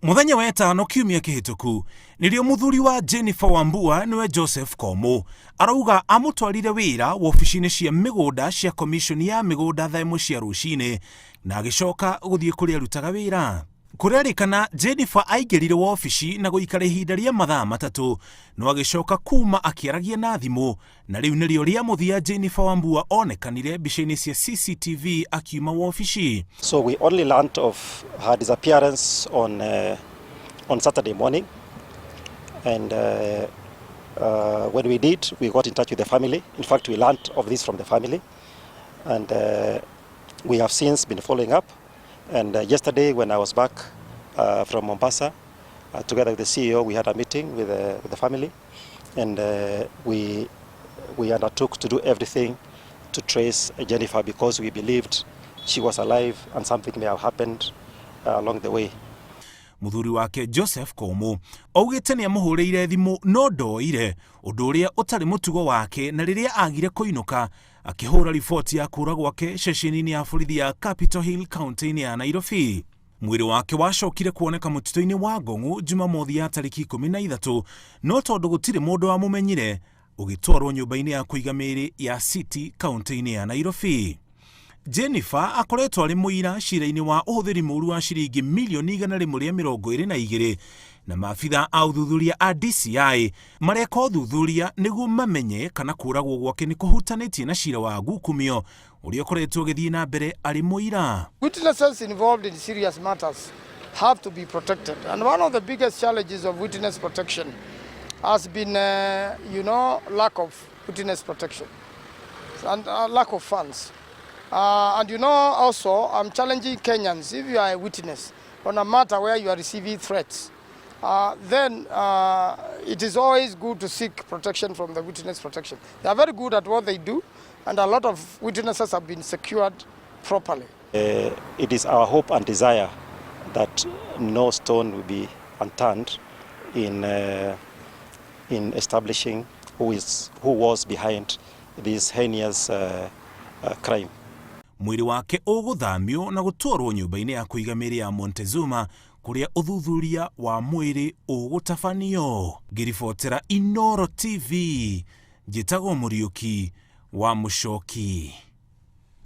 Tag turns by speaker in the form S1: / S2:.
S1: Mũthenya wa ĩtano kiumia kĩhĩtũku nĩrĩo mũthuri wa Jennifer Wambua nĩwe Joseph Komũ arauga amũtwarire wĩra wobici-inĩ cia mĩgũnda cia komishoni ya mĩgũnda thaa ĩmwe cia rũcinĩ na agĩcoka gũthiĩ kũrĩa arutaga wĩra. Kũrerĩkana Jennifer aingĩrire wobici na gũikara ihinda rĩa mathaa matatũ no agĩcoka kuma akĩaragia na thimũ na rĩu nĩrĩo rĩa mũthia Jennifer Wambua onekanire mbica-inĩ cia CCTV akiuma wobici.
S2: So we only learnt of her disappearance on Saturday morning. And when we did, we got in touch with the family. In fact, we learnt of this from the family. And we have since been following up. And yesterday, when I was back from Mombasa, together with the CEO, we had a meeting with the family. And we undertook to do everything to trace Jennifer because we believed she was alive and something may have happened along the way.
S1: Mũthuri wake Joseph Komu augĩte nĩ amũhũrĩire thimũ no ndoire ũndũ ũrĩa ũtarĩ mũtugo wake, na rĩrĩa agire kũinũka akĩhũra riboti ya kũra gwake ceceni-inĩ ya borithi ya Capitol Hill kaunti-inĩ ya Nairobi. Mwĩrĩ wake wacokire kuoneka mũtitũ-inĩ wa Ngong'u Jumamothi ya tarĩki 13, no tondũ gũtirĩ mũndũ wamũmenyire ũgĩtwarwo nyũmba-inĩ ya kũiga mĩĩrĩ ya City kaunti-inĩ ya Nairobi. Jennifer akoretwo arĩ mũira cira-inĩ wa ũhũthĩri mũru wa ciringi mirioni 122, na maabitha a ũthuthuria a DCI mareka ũthuthuria nĩguo mamenye kana kũragwo gwake nĩ kũhutanĩtie na cira wa ngukumio ũrĩa ũkoretwo ũgĩthiĩ na mbere arĩ mũira.
S3: Witnesses involved in serious matters have to be protected. And one of the biggest challenges of witness protection has been lack of witness protection and lack of funds. And also, I'm challenging Kenyans, if you are a witness on a matter where you are receiving threats, then it is always good to seek protection from the witness protection. They are very good at what they do, and a lot of witnesses have been secured properly.
S2: It is our hope and desire that no stone will be unturned in establishing who was behind this heinous crime.
S1: Mwĩrĩ wake ũgũthamio na gũtwarwo nyũmba-inĩ ya kũiga mĩĩrĩ ya Montezuma kũrĩa ũthuthuria wa mwĩrĩ ũgũtabanio. Ngĩribotera Inoro TV, njĩtagwo Mũriũki wa Mũcoki.